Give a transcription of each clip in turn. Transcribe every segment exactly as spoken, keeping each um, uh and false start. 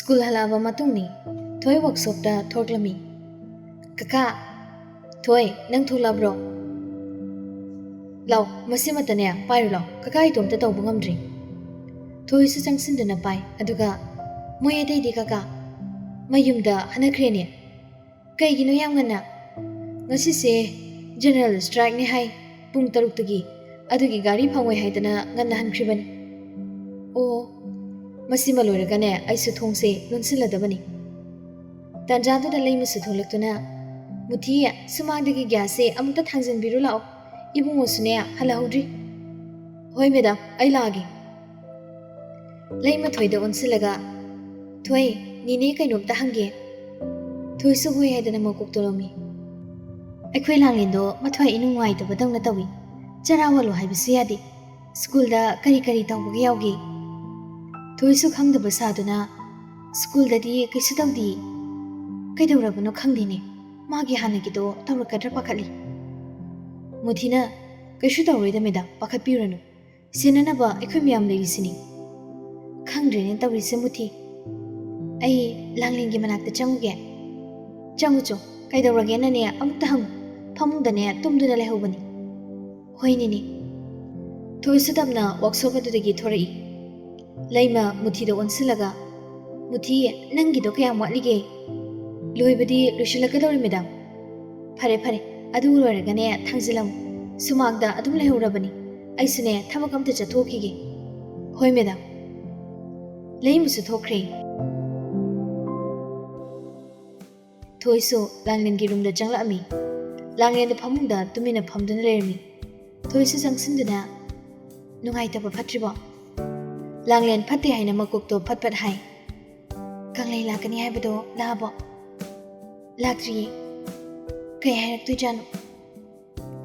School ꯍꯜꯂꯛꯑꯕ ꯃꯇꯨꯡꯅꯤ꯫ ꯊꯣꯏ ꯋꯥꯛꯁꯣꯞꯇ ꯊꯣꯛꯂꯝꯃꯤ꯫ "ꯀꯀꯥ, ꯊꯣꯏ, ꯅꯪ ꯊꯣꯛꯂꯛꯑꯕ꯭ꯔꯣ? ꯂꯥꯎ, ꯃꯁꯤꯃꯇꯅꯦ ꯄꯥꯏꯔꯨ ꯂꯥꯎ, ꯀꯀꯥ ꯏꯇꯣꯝꯇ ꯇꯧꯕ ꯉꯝꯗ꯭ꯔꯤ꯫" ꯊꯣꯏꯁꯨ ꯆꯪꯁꯤꯟꯗꯨꯅ ꯄꯥꯏ꯫ ꯑꯗꯨꯒ, "ꯃꯣꯏ ꯑꯇꯩꯗꯤ ꯀꯀꯥ?" "ꯃꯌꯨꯝꯗ ꯍꯟꯅꯈ꯭ꯔꯦꯅꯦ꯫" "ꯀꯩꯒꯤꯅꯣ ꯌꯥꯝ ꯉꯟꯅ?" "ꯉꯁꯤꯁꯦ ꯖꯦꯅꯔꯦꯜ ꯁ꯭ꯇ꯭ꯔꯥꯏꯛꯅꯦ ꯍꯥꯏ, ꯄꯨꯡ ꯇꯔꯨꯛꯇꯒꯤ꯫ ꯑꯗꯨꯒꯤ ꯒꯥꯔꯤ ꯐꯪꯉꯣꯏ ꯍꯥꯏꯗꯅ ꯉꯟꯅ ꯍꯟꯈ꯭ꯔꯤꯕꯅꯤ꯫" "ꯑꯣ, ꯃꯁꯤꯃ ꯂꯣꯏꯔꯒꯅꯦ ꯑꯩꯁꯨ ꯊꯣꯡꯁꯦ ꯂꯣꯟꯁꯤꯜꯂꯗꯕꯅꯤ꯫" ꯇꯥꯟꯖꯥꯗꯨꯗ ꯂꯩꯃꯁꯨ ꯊꯣꯛꯂꯛꯇꯨꯅ, "ꯃꯨꯊꯤ, ꯁꯨꯃꯥꯡꯗꯒꯤ ꯒ꯭ꯌꯥꯁꯁꯦ ꯑꯃꯨꯛꯇ ꯊꯥꯡꯖꯟꯕꯤꯔꯨ ꯂꯥꯛꯑꯣ, ꯏꯕꯨꯡꯉꯣꯁꯨꯅꯦ ꯍꯜꯂꯛꯍꯧꯗ꯭ꯔꯤ꯫" "ꯍꯣꯏ ꯃꯦꯗꯥꯝ, ꯑꯩ ꯂꯥꯛꯑꯒꯦ꯫" ꯂꯩꯃ ꯊꯣꯏꯗ ꯑꯣꯟꯁꯤꯜꯂꯒ, "ꯊꯣꯏ, ꯅꯦꯅꯦ ꯀꯩꯅꯣꯝꯇ ꯍꯪꯒꯦ꯫" ꯊꯣꯏꯁꯨ ꯍꯣꯏ ꯍꯥꯏꯗꯅ ꯃꯀꯣꯛ ꯇꯣꯂꯝꯃꯤ꯫ "ꯑꯩꯈꯣꯏ ꯂꯥꯡꯂꯦꯟꯗꯣ ꯃꯊ꯭ꯋꯥꯏ ꯏꯅꯨꯡ ꯅꯨꯡꯉꯥꯏꯇꯕꯗꯧꯅ ꯇꯧꯏ꯫ ꯆꯔꯥ ꯋꯥꯠꯂꯨ ꯍꯥꯏꯕꯁꯨ ꯌꯥꯗꯦ꯫ ꯁ꯭ꯀꯨꯜꯗ ꯀꯔꯤ ꯀꯔꯤ ꯇꯧꯕꯒ ꯌꯥꯎꯒꯦ?" ꯊꯣꯏꯁꯨ ꯈꯪꯗꯕ ꯁꯥꯗꯨꯅ, "ꯁ꯭ꯀꯨꯜꯗꯗꯤ ꯀꯩꯁꯨ ꯇꯧꯗꯦ꯫ ꯀꯩꯗꯧꯔꯕꯅꯣ ꯈꯪꯗꯦꯅꯦ꯫ ꯃꯥꯒꯤ ꯍꯥꯟꯅꯒꯤꯗꯣ ꯇꯧꯔꯛꯀꯗ꯭ꯔꯥ ꯄꯥꯈꯠꯂꯤ꯫" ꯃꯨꯊꯤꯅ, "ꯀꯩꯁꯨ ꯇꯧꯔꯣꯏꯗ ꯃꯦꯗꯥꯝ, ꯄꯥꯈꯠꯄꯤꯔꯨꯔꯅꯨ꯫ ꯁꯦꯟꯅꯅꯕ ꯑꯩꯈꯣꯏ ꯃꯌꯥꯝ ꯂꯩꯔꯤꯁꯤꯅꯤ꯫" "ꯈꯪꯗ꯭ꯔꯦꯅꯦ ꯇꯧꯔꯤꯁꯦ ꯃꯨꯊꯤ꯫ ꯑꯩ ꯂꯥꯡꯂꯦꯟꯒꯤ ꯃꯅꯥꯛꯇ ꯆꯪꯉꯨꯒꯦ꯫" "ꯆꯪꯉꯨ ꯆꯣ, ꯀꯩꯗꯧꯔꯒꯦꯅꯅꯦ ꯑꯃꯨꯛꯇ ꯍꯪꯉꯨ꯫ ꯐꯃꯨꯡꯗꯅꯦ ꯇꯨꯝꯗꯨꯅ ꯂꯩꯍꯧꯕꯅꯤ꯫" "ꯍꯣꯏ ꯅꯦꯅꯦ꯫" ꯊꯣꯏꯁꯨ ꯇꯞꯅ ꯋꯥꯛꯁꯣꯞ ꯑꯗꯨꯗꯒꯤ ꯊꯣꯔꯛꯏ꯫ ꯂꯩꯃ ꯃꯨꯊꯤꯗ ꯑꯣꯟꯁꯤꯜꯂꯒ, "ꯃꯨꯊꯤ, ꯅꯪꯒꯤꯗꯣ ꯀꯌꯥꯝ ꯋꯥꯠꯂꯤꯒꯦ?" "ꯂꯣꯏꯕꯗꯤ ꯂꯣꯏꯁꯤꯜꯂꯛꯀꯗꯧꯔꯦ ꯃꯦꯗꯥꯝ꯫" "ꯐꯔꯦ ꯐꯔꯦ, ꯑꯗꯨ ꯂꯣꯏꯔꯒꯅꯦ ꯊꯥꯡꯖꯤꯜꯂꯝꯃꯨ꯫ ꯁꯨꯃꯥꯡꯗ ꯑꯗꯨꯝ ꯂꯩꯍꯧꯔꯕꯅꯤ꯫ ꯑꯩꯁꯨꯅꯦ ꯊꯕꯛ ꯑꯝꯇ ꯆꯠꯊꯣꯛꯈꯤꯒꯦ꯫" "ꯍꯣꯏ ꯃꯦꯗꯥꯝ꯫" ꯂꯩꯃꯁꯨ ꯊꯣꯛꯈ꯭ꯔꯦ꯫ ꯊꯣꯏꯁꯨ ꯂꯥꯡꯂꯦꯟꯒꯤ ꯔꯨꯝꯗ ꯆꯪꯂꯛꯑꯝꯃꯤ꯫ ꯂꯥꯡꯂꯦꯟꯗ ꯐꯃꯨꯡꯗ ꯇꯨꯃꯤꯟꯅ ꯐꯝꯗꯨꯅ ꯂꯩꯔꯝꯃꯤ꯫ ꯊꯣꯏꯁꯨ ꯆꯪꯁꯤꯟꯗꯨꯅ, "ꯅꯨꯡꯉꯥꯏꯇꯕ ꯐꯠꯇ꯭ꯔꯤꯕꯣ?" ꯂꯥꯡꯂꯦꯟ ꯐꯠꯇꯦ ꯍꯥꯏꯅ ꯃꯀꯣꯛꯇꯣ ꯐꯠ ꯐꯠ ꯍꯥꯏ꯫ "ꯀꯪꯂꯩ ꯂꯥꯛꯀꯅꯤ ꯍꯥꯏꯕꯗꯣ ꯂꯥꯛꯑꯕꯣ?" "ꯂꯥꯛꯇ꯭ꯔꯤꯌꯦ꯫ ꯀꯩ ꯍꯥꯏꯔꯛꯇꯣꯏꯖꯥꯠꯅꯣ?"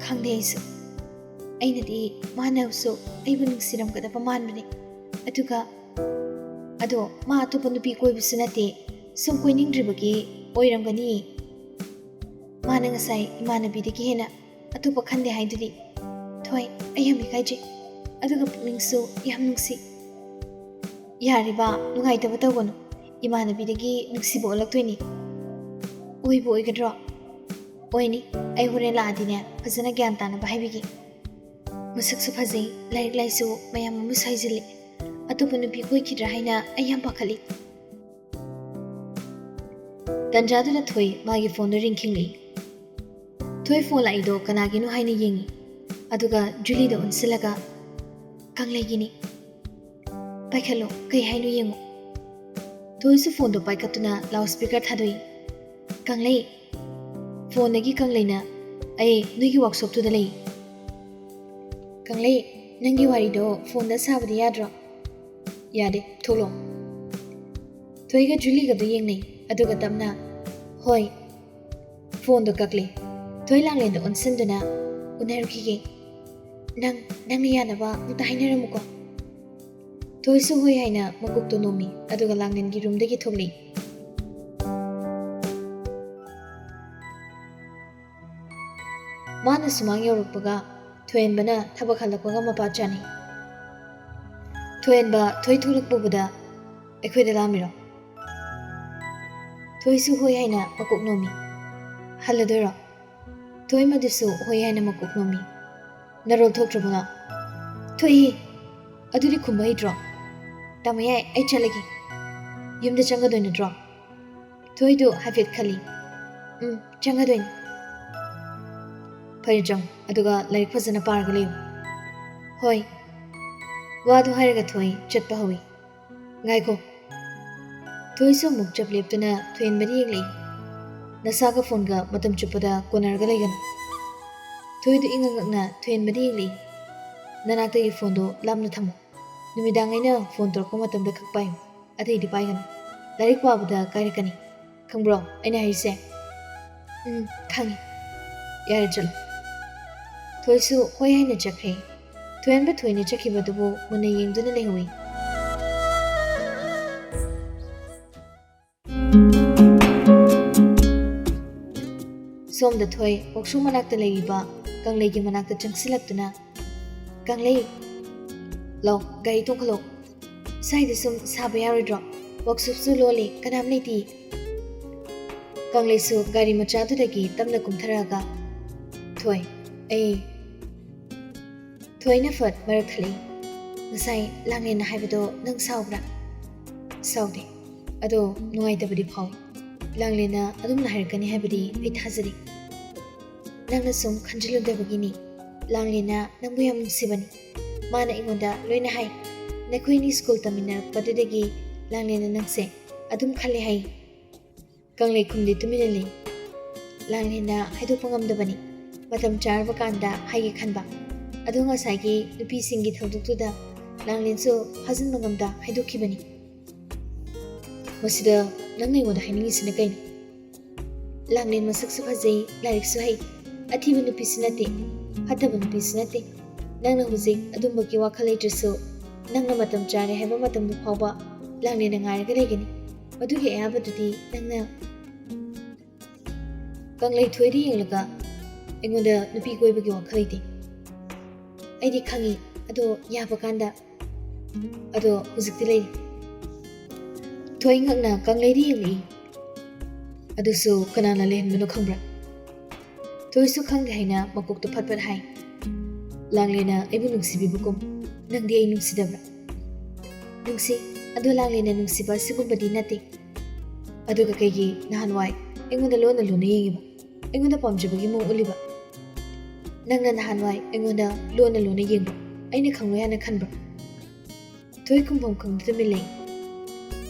"ꯈꯪꯗꯦ ꯑꯩꯁꯨ꯫ ꯑꯩꯅꯗꯤ ꯃꯥꯅꯁꯨ ꯑꯩꯕꯨ ꯅꯨꯡꯁꯤꯔꯝꯒꯗꯕ ꯃꯥꯟꯕꯅꯦ꯫ ꯑꯗꯨꯒ, ꯑꯗꯣ ꯃꯥ ꯑꯇꯣꯞꯄ ꯅꯨꯄꯤ ꯀꯣꯏꯕꯁꯨ ꯅꯠꯇꯦ꯫ ꯁꯨꯝ ꯀꯣꯏꯅꯤꯡꯗ꯭ꯔꯤꯕꯒꯤ ꯑꯣꯏꯔꯝꯒꯅꯤ꯫ ꯃꯥꯅ ꯉꯁꯥꯏ ꯏꯃꯥꯟꯅꯕꯤꯗꯒꯤ ꯍꯦꯟꯅ ꯑꯇꯣꯞꯄ ꯈꯟꯗꯦ ꯍꯥꯏꯗꯨꯗꯤ꯫ ꯊꯣꯏ, ꯑꯩ ꯌꯥꯝ ꯏꯀꯥꯏꯖꯩ꯫ ꯑꯗꯨꯒ ꯄꯨꯛꯅꯤꯡꯁꯨ ꯌꯥꯝ ꯅꯨꯡꯁꯤ꯫" "ꯌꯥꯔꯦꯕ, ꯅꯨꯡꯉꯥꯏꯇꯕ ꯇꯧꯒꯅꯨ꯫ ꯏꯃꯥꯟꯅꯕꯤꯗꯒꯤ ꯅꯨꯡꯁꯤꯕ ꯑꯣꯜꯂꯛꯇꯣꯏꯅꯤ꯫ ꯑꯣꯏꯕꯨ ꯑꯣꯏꯒꯗ꯭ꯔꯣ? ꯑꯣꯏꯅꯤ꯫ ꯑꯩ ꯍꯣꯔꯦꯟ ꯂꯥꯛꯑꯗꯤꯅꯦ, ꯐꯖꯅ ꯒ꯭ꯌꯥꯟ ꯇꯥꯅꯕ ꯍꯥꯏꯕꯤꯒꯦ꯫ ꯃꯁꯛꯁꯨ ꯐꯖꯩ, ꯂꯥꯏꯔꯤꯛ ꯂꯥꯏꯁꯨ ꯃꯌꯥꯝ ꯑꯃꯁꯨ ꯍꯩꯖꯤꯜꯂꯤ꯫ ꯑꯇꯣꯞꯄ ꯅꯨꯄꯤ ꯀꯣꯏꯈꯤꯗ꯭ꯔꯥ ꯍꯥꯏꯅ ꯑꯩ ꯌꯥꯝ ꯄꯥꯈꯠꯂꯤ꯫ ꯇꯟꯖꯥꯗꯨꯗ ꯊꯣꯏ ꯃꯥꯒꯤ ꯐꯣꯟꯗꯣ ꯔꯤꯡ ꯈꯤꯡꯂꯛꯏ꯫ ꯊꯣꯏ ꯐꯣꯟ ꯂꯥꯛꯏꯗꯣ ꯀꯅꯥꯒꯤꯅꯣ ꯍꯥꯏꯅ ꯌꯦꯡꯉꯤ꯫ ꯑꯗꯨꯒ ꯖꯨꯂꯤꯗ ꯑꯣꯟꯁꯤꯜꯂꯒ, "ꯀꯪꯂꯩꯒꯤꯅꯤ꯫ ꯄꯥꯏꯈꯠꯂꯣ, ꯀꯩ ꯍꯥꯏꯅꯣ ꯌꯦꯡꯉꯣ꯫" ꯊꯣꯏꯁꯨ ꯐꯣꯟꯗꯣ ꯄꯥꯏꯈꯠꯇꯨꯅ ꯂꯥꯎꯠ ꯁ꯭ꯄꯤꯀꯔ ꯊꯥꯗꯣꯛꯏ꯫ "ꯀꯪꯂꯩ!" ꯐꯣꯟꯗꯒꯤ ꯀꯪꯂꯩꯅ, "ꯑꯩ ꯅꯣꯏꯒꯤ ꯋꯥꯛꯁꯣꯞꯇꯨꯗ ꯂꯩ꯫" "ꯀꯪꯂꯩ, ꯅꯪꯒꯤ ꯋꯥꯔꯤꯗꯣ ꯐꯣꯟꯗ ꯁꯥꯕꯗꯤ ꯌꯥꯗ꯭ꯔꯣ?" "ꯌꯥꯗꯦ, ꯊꯣꯛꯂꯛꯑꯣ꯫" ꯊꯣꯏꯒ ꯖꯨꯂꯤꯒꯗꯨ ꯌꯦꯡꯅꯩ, ꯑꯗꯨꯒ ꯇꯞꯅ, "ꯍꯣꯏ꯫" ꯐꯣꯟꯗꯣ ꯀꯛꯂꯦ꯫ ꯊꯣꯏ ꯂꯥꯡꯂꯦꯟꯗ ꯑꯣꯟꯁꯤꯟꯗꯨꯅ, "ꯎꯅꯔꯨꯈꯤꯒꯦ꯫ ꯅꯪ, ꯅꯪꯅ ꯌꯥꯅꯕ ꯑꯝꯇ ꯍꯥꯏꯅꯔꯝꯃꯨꯀꯣ꯫" ꯊꯣꯏꯁꯨ ꯍꯣꯏ ꯍꯥꯏꯅ ꯃꯀꯣꯛꯇꯣ ꯅꯣꯝꯃꯤ, ꯑꯗꯨꯒ ꯂꯥꯡꯂꯦꯟꯒꯤ ꯔꯨꯝꯗꯒꯤ ꯊꯣꯛꯂꯛꯏ꯫ ꯃꯥꯅ ꯁꯨꯃꯥꯡ ꯌꯧꯔꯛꯄꯒ ꯊꯣꯏꯍꯦꯟꯕꯅ ꯊꯕꯛ ꯍꯜꯂꯛꯄꯒ ꯃꯄꯥ ꯆꯥꯅꯩ꯫ ꯊꯣꯏꯍꯦꯟꯕ, ꯊꯣꯏ ꯊꯣꯛꯂꯛꯄ ꯎꯕꯗ, "ꯑꯩꯈꯣꯏꯗ ꯂꯥꯛꯑꯝꯃꯤꯔꯣ?" ꯊꯣꯏꯁꯨ ꯍꯣꯏ ꯍꯥꯏꯅ ꯃꯀꯣꯛ ꯅꯣꯝꯃꯤ꯫ "ꯍꯜꯂꯗꯣꯏꯔꯣ?" ꯊꯣꯏꯃꯗꯨꯁꯨ ꯍꯣꯏ ꯍꯥꯏꯅ ꯃꯀꯣꯛ ꯅꯣꯝꯃꯤ꯫ "ꯅꯔꯣꯜ ꯊꯣꯛꯇ꯭ꯔꯕꯣ ꯅꯪ?" "ꯊꯣꯛꯏ꯫" "ꯑꯗꯨꯗꯤ ꯈꯨꯝꯕ ꯍꯩꯇ꯭ꯔꯣ?" "ꯇꯥꯃꯣ ꯌꯥꯏ, ꯑꯩ ꯆꯠꯂꯒꯦ꯫" "ꯌꯨꯝꯗ ꯆꯪꯒꯗꯣꯏ ꯅꯠꯇ꯭ꯔꯣ?" ꯊꯣꯏꯗꯨ ꯍꯥꯏꯐꯦꯠ ꯈꯜꯂꯤ꯫ "ꯎꯝ, ꯆꯪꯒꯗꯣꯏꯅꯤ꯫" "ꯐꯔꯦ, ꯆꯪꯉꯨ, ꯑꯗꯨꯒ ꯂꯥꯏꯔꯤꯛ ꯐꯖꯅ ꯄꯥꯔꯒ ꯂꯩꯌꯨ꯫" "ꯍꯣꯏ꯫" ꯋꯥꯗꯨ ꯍꯥꯏꯔꯒ ꯊꯣꯏ ꯆꯠꯄ ꯍꯧꯏ꯫ "ꯉꯥꯏꯈꯣ꯫" ꯊꯣꯏꯁꯨ ꯑꯃꯨꯛ ꯆꯞ ꯂꯦꯞꯇꯨꯅ ꯊꯣꯏꯍꯦꯟꯕꯗ ꯌꯦꯡꯂꯛꯏ꯫ "ꯅꯁꯥꯒ ꯐꯣꯟꯒ ꯃꯇꯝ ꯆꯨꯞꯄꯗ ꯀꯣꯟꯅꯔꯒ ꯂꯩꯒꯅꯨ꯫" ꯊꯣꯏꯗꯨ ꯏꯉꯛ ꯉꯛꯅ ꯊꯣꯏꯍꯦꯟꯕꯗ ꯌꯦꯡꯂꯛꯏ꯫ "ꯅꯅꯥꯛꯇꯒꯤ ꯐꯣꯟꯗꯣ ꯂꯥꯞꯅ ꯊꯝꯃꯨ꯫ ꯅꯨꯃꯤꯗꯥꯡ ꯑꯩꯅ ꯐꯣꯟ ꯇꯧꯔꯛꯄ ꯃꯇꯝꯗ ꯈꯛ ꯄꯥꯏꯌꯨ꯫ ꯑꯇꯩꯗꯤ ꯄꯥꯏꯒꯅꯨ꯫ ꯂꯥꯏꯔꯤꯛ ꯄꯥꯕꯗ ꯀꯥꯏꯔꯛꯀꯅꯤ꯫ ꯈꯪꯕ꯭ꯔꯣ ꯑꯩꯅ ꯍꯥꯏꯔꯤꯁꯦ?" "ꯎꯝ, ꯈꯪꯉꯤ꯫" "ꯌꯥꯔꯦ, ꯆꯠꯂꯣ꯫" ꯊꯣꯏꯁꯨ ꯍꯣꯏ ꯍꯥꯏꯅ ꯆꯠꯈ꯭ꯔꯦ꯫ ꯊꯣꯏꯍꯦꯟꯕ ꯊꯣꯏꯅ ꯆꯠꯈꯤꯕꯗꯨꯕꯨ ꯃꯨꯟꯅ ꯌꯦꯡꯗꯨꯅ ꯂꯩꯍꯧꯏ꯫ ꯁꯣꯝꯗ ꯊꯣꯏ ꯋꯥꯛꯁꯣꯞ ꯃꯅꯥꯛꯇ ꯂꯩꯔꯤꯕ ꯀꯪꯂꯩꯒꯤ ꯃꯅꯥꯛꯇ ꯆꯪꯁꯤꯜꯂꯛꯇꯨꯅ, "ꯀꯪꯂꯩ, ꯂꯥꯎ, ꯒꯥꯔꯤ ꯇꯣꯡꯈꯠꯂꯣ꯫ ꯁ꯭ꯋꯥꯏꯗ ꯁꯨꯝ ꯁꯥꯕ ꯌꯥꯔꯣꯏꯗ꯭ꯔꯣ? ꯋꯥꯛꯁꯣꯞꯁꯨ ꯂꯣꯜꯂꯤ, ꯀꯅꯥꯝ ꯂꯩꯇꯦ꯫ ꯀꯪꯂꯩꯁꯨ ꯒꯥꯔꯤ ꯃꯆꯥꯗꯨꯗꯒꯤ ꯇꯞꯅ ꯀꯨꯝꯊꯔꯛꯑꯒ, "ꯊꯣꯏ, ꯑꯩ," ꯊꯣꯏꯅ ꯐꯠ ꯃꯔꯛ ꯊꯠꯂꯛꯏ꯫ "ꯉꯁꯥꯏ ꯂꯥꯡꯂꯦꯟꯅ ꯍꯥꯏꯕꯗꯣ ꯅꯪ ꯁꯥꯎꯕ꯭ꯔꯥ?" "ꯁꯥꯎꯗꯦ꯫ ꯑꯗꯣ ꯅꯨꯡꯉꯥꯏꯇꯕꯗꯤ ꯐꯥꯎꯏ꯫ ꯂꯥꯡꯂꯦꯟꯅ ꯑꯗꯨꯝꯅ ꯍꯥꯏꯔꯛꯀꯅꯤ ꯍꯥꯏꯕꯗꯤ ꯑꯩ ꯊꯥꯖꯗꯦ꯫ ꯅꯪꯅ ꯁꯨꯝ ꯈꯟꯖꯤꯜꯂꯨꯗꯕꯒꯤꯅꯤ꯫ ꯂꯥꯡꯂꯦꯟꯅ ꯅꯪꯕꯨ ꯌꯥꯝ ꯅꯨꯡꯁꯤꯕꯅꯤ꯫ ꯃꯥꯅ ꯑꯩꯉꯣꯟꯗ ꯂꯣꯏꯅ ꯍꯥꯏ꯫ ꯅꯈꯣꯏꯅꯤ ꯁ꯭ꯀꯨꯜ ꯇꯝꯃꯤꯟꯅꯔꯛꯄꯗꯨꯗꯒꯤ ꯂꯥꯡꯂꯦꯟꯅ ꯅꯪꯁꯦ ꯑꯗꯨꯝ ꯈꯜꯂꯦ ꯍꯥꯏ꯫" ꯀꯪꯂꯩ ꯈꯨꯝꯗꯦ, ꯇꯨꯃꯤꯟꯅ ꯂꯩ꯫ ꯂꯥꯡꯂꯦꯟꯅ ꯍꯥꯏꯗꯣꯛꯄ ꯉꯝꯗꯕꯅꯤ꯫ ꯃꯇꯝ ꯆꯥꯔꯕ ꯀꯥꯟꯗ ꯍꯥꯏꯒꯦ ꯈꯟꯕ꯫ ꯑꯗꯣ ꯉꯁꯥꯏꯒꯤ ꯅꯨꯄꯤꯁꯤꯡꯒꯤ ꯊꯧꯗꯣꯛꯇꯨꯗ ꯂꯥꯡꯂꯦꯟꯁꯨ ꯐꯥꯖꯤꯟꯕ ꯉꯝꯗ ꯍꯥꯏꯗꯣꯛꯈꯤꯕꯅꯤ꯫ "ꯃꯁꯤꯗ ꯅꯪꯅ ꯑꯩꯉꯣꯟꯗ ꯍꯥꯏꯅꯤꯡꯉꯤꯁꯤꯅ ꯀꯩꯅꯣ?" "ꯂꯥꯡꯂꯦꯟ ꯃꯁꯛꯁꯨ ꯐꯖꯩ, ꯂꯥꯏꯔꯤꯛꯁꯨ ꯍꯩ꯫ ꯑꯊꯤꯕ ꯅꯨꯄꯤꯁꯨ ꯅꯠꯇꯦ, ꯐꯠꯇꯕ ꯅꯨꯄꯤꯁꯨ ꯅꯠꯇꯦ꯫ ꯅꯪꯅ ꯍꯧꯖꯤꯛ ꯑꯗꯨꯝꯕꯒꯤ ꯋꯥꯈꯜ ꯂꯩꯇ꯭ꯔꯁꯨ, ꯅꯪꯅ ꯃꯇꯝ ꯆꯥꯔꯦ ꯍꯥꯏꯕ ꯃꯇꯝꯗꯨ ꯐꯥꯎꯕ ꯂꯥꯡꯂꯦꯟꯅ ꯉꯥꯏꯔꯒ ꯂꯩꯒꯅꯤ꯫ ꯃꯗꯨꯒꯤ ꯑꯌꯥꯕꯗꯨꯗꯤ ꯅꯪꯅ" ꯀꯪꯂꯩ ꯊꯣꯏꯗ ꯌꯦꯡꯂꯒ, "ꯑꯩꯉꯣꯟꯗ ꯅꯨꯄꯤ ꯀꯣꯏꯕꯒꯤ ꯋꯥꯈꯜ ꯂꯩꯇꯦ꯫ ꯑꯩꯗꯤ ꯈꯪꯉꯤ, ꯑꯗꯣ ꯌꯥꯕ ꯀꯥꯟꯗ꯫ ꯑꯗꯣ ꯍꯧꯖꯤꯛꯇꯤ ꯂꯩꯔꯤ꯫" ꯊꯣꯏ ꯉꯛꯅ ꯀꯪꯂꯩꯗ ꯌꯦꯡꯂꯛꯏ꯫ ꯑꯗꯨꯁꯨ ꯀꯅꯥꯅ ꯂꯩꯍꯟꯕꯅꯣ ꯈꯪꯕ꯭ꯔꯥ? ꯊꯣꯏꯁꯨ ꯈꯪꯗꯦ ꯍꯥꯏꯅ ꯃꯀꯣꯛꯇꯨ ꯐꯠ ꯐꯠ ꯍꯥꯏ꯫ "ꯂꯥꯡꯂꯦꯟꯅ ꯑꯩꯕꯨ ꯅꯨꯡꯁꯤꯕꯤꯕꯒꯨꯝ ꯅꯪꯗꯤ ꯑꯩ ꯅꯨꯡꯁꯤꯗꯕ꯭ꯔꯥ?" "ꯅꯨꯡꯁꯤ꯫ ꯑꯗꯣ ꯂꯥꯡꯂꯦꯟꯅ ꯅꯨꯡꯁꯤꯕ ꯑꯁꯤꯒꯨꯝꯕꯗꯤ ꯅꯠꯇꯦ꯫ ꯑꯗꯨꯒ ꯀꯩꯒꯤ ꯅꯍꯥꯟꯋꯥꯏ ꯑꯩꯉꯣꯟꯗ ꯂꯣꯟꯅ ꯂꯣꯟꯅ ꯌꯦꯡꯉꯤꯕ? ꯑꯩꯉꯣꯟꯗ ꯄꯥꯝꯖꯕꯒꯤ ꯃꯑꯣꯡ ꯎꯠꯂꯤꯕ? ꯅꯪꯅ ꯅꯍꯥꯟꯋꯥꯏ ꯑꯩꯉꯣꯟꯗ ꯂꯣꯟꯅ ꯂꯣꯟꯅ ꯌꯦꯡꯕ ꯑꯩꯅ ꯈꯪꯂꯣꯏ ꯍꯥꯏꯅ ꯈꯟꯕ꯭ꯔꯥ?" ꯊꯣꯏ ꯈꯨꯝꯐꯝ ꯈꯪꯗ ꯇꯨꯃꯤꯟ ꯂꯩ꯫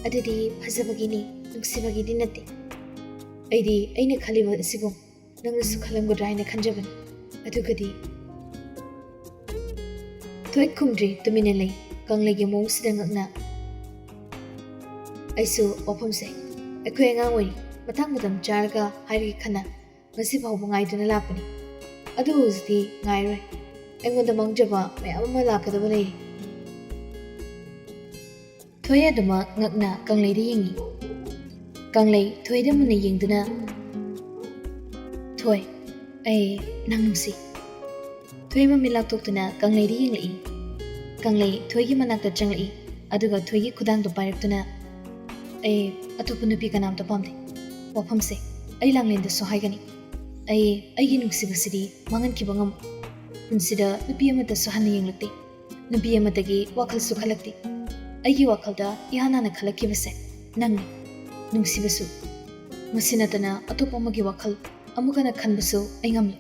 "ꯑꯗꯨꯗꯤ ꯐꯖꯕꯒꯤꯅꯤ, ꯅꯨꯡꯁꯤꯕꯒꯤꯗꯤ ꯅꯠꯇꯦ꯫ ꯑꯩꯗꯤ ꯑꯩꯅ ꯈꯜꯂꯤꯕ ꯑꯁꯤꯒꯨꯝ ꯅꯪꯅꯁꯨ ꯈꯜꯂꯝꯒꯗ꯭ꯔꯥ ꯍꯥꯏꯅ ꯈꯟꯖꯕꯅꯤ꯫ ꯑꯗꯨꯒꯗꯤ" ꯊꯣꯏ ꯈꯨꯝꯗ꯭ꯔꯤ, ꯇꯨꯃꯤꯟꯅ ꯂꯩ꯫ ꯀꯪꯂꯩꯒꯤ ꯃꯑꯣꯡꯁꯤꯗ ꯉꯛꯅ, "ꯑꯩꯁꯨ ꯋꯥꯐꯝꯁꯦ ꯑꯩꯈꯣꯏ ꯑꯉꯥꯡ ꯑꯣꯏꯔꯤ, ꯃꯇꯥꯡ ꯃꯇꯝ ꯆꯥꯔꯒ ꯍꯥꯏꯔꯒꯦ ꯈꯟꯅ ꯉꯁꯤ ꯐꯥꯎꯕ ꯉꯥꯏꯗꯨꯅ ꯂꯥꯛꯄꯅꯤ꯫ ꯑꯗꯨꯕꯨ ꯍꯧꯖꯤꯛꯇꯤ ꯉꯥꯏꯔꯣꯏ꯫ ꯑꯩꯉꯣꯟꯗ ꯃꯥꯡꯖꯕ ꯃꯌꯥꯝ ꯑꯃ ꯂꯥꯛꯀꯗꯕ ꯂꯩꯔꯤ꯫" ꯊꯣꯏ ꯑꯗꯨꯃꯛ ꯉꯛꯅ ꯀꯪꯂꯩꯗ ꯌꯦꯡꯉꯤ꯫ ꯀꯪꯂꯩ ꯊꯣꯏꯗ ꯃꯨꯟꯅ ꯌꯦꯡꯗꯨꯅ, "ꯊꯣꯏ, ꯑꯩ ꯅꯪ ꯅꯨꯡꯁꯤ꯫" ꯊꯣꯏ ꯃꯃꯤꯠ ꯂꯥꯎꯊꯣꯛꯇꯨꯅ ꯀꯪꯂꯩꯗ ꯌꯦꯡꯂꯛꯏ꯫ ꯀꯪꯂꯩ ꯊꯣꯏꯒꯤ ꯃꯅꯥꯛꯇ ꯆꯪꯂꯛꯏ, ꯑꯗꯨꯒ ꯊꯣꯏꯒꯤ ꯈꯨꯗꯥꯡꯗꯨ ꯄꯥꯏꯔꯛꯇꯨꯅ, ꯑꯩ ꯑꯇꯣꯞꯄ ꯅꯨꯄꯤ ꯀꯅꯥꯝꯇ ꯄꯥꯝꯗꯦ꯫ ꯋꯥꯐꯝꯁꯦ ꯑꯩ ꯂꯥꯡꯂꯦꯟꯗꯁꯨ ꯍꯥꯏꯒꯅꯤ꯫ ꯑꯩ ꯑꯩꯒꯤ ꯅꯨꯡꯁꯤꯕꯁꯤꯗꯤ ꯃꯥꯡꯍꯟꯈꯤꯕ ꯉꯝꯃꯣꯏ꯫ ꯄꯨꯟꯁꯤꯗ ꯅꯨꯄꯤ ꯑꯃꯠꯇꯁꯨ ꯍꯟꯅ ꯌꯦꯡꯂꯛꯇꯦ꯫ ꯅꯨꯄꯤ ꯑꯃꯠꯇꯒꯤ ꯋꯥꯈꯜꯁꯨ ꯈꯜꯂꯛꯇꯦ꯫ ꯑꯩꯒꯤ ꯋꯥꯈꯜꯗ ꯏꯍꯥꯟ ꯍꯥꯟꯅ ꯈꯜꯂꯛꯈꯤꯕꯁꯦ ꯅꯪꯅꯤ꯫ ꯅꯨꯡꯁꯤꯕꯁꯨ꯫ ꯃꯁꯤ ꯅꯠꯇꯅ ꯑꯇꯣꯞꯄ ꯑꯃꯒꯤ ꯋꯥꯈꯜ ꯑꯃꯨꯛ ꯍꯟꯅ ꯈꯟꯕꯁꯨ ꯑꯩ ꯉꯝꯂꯦ꯫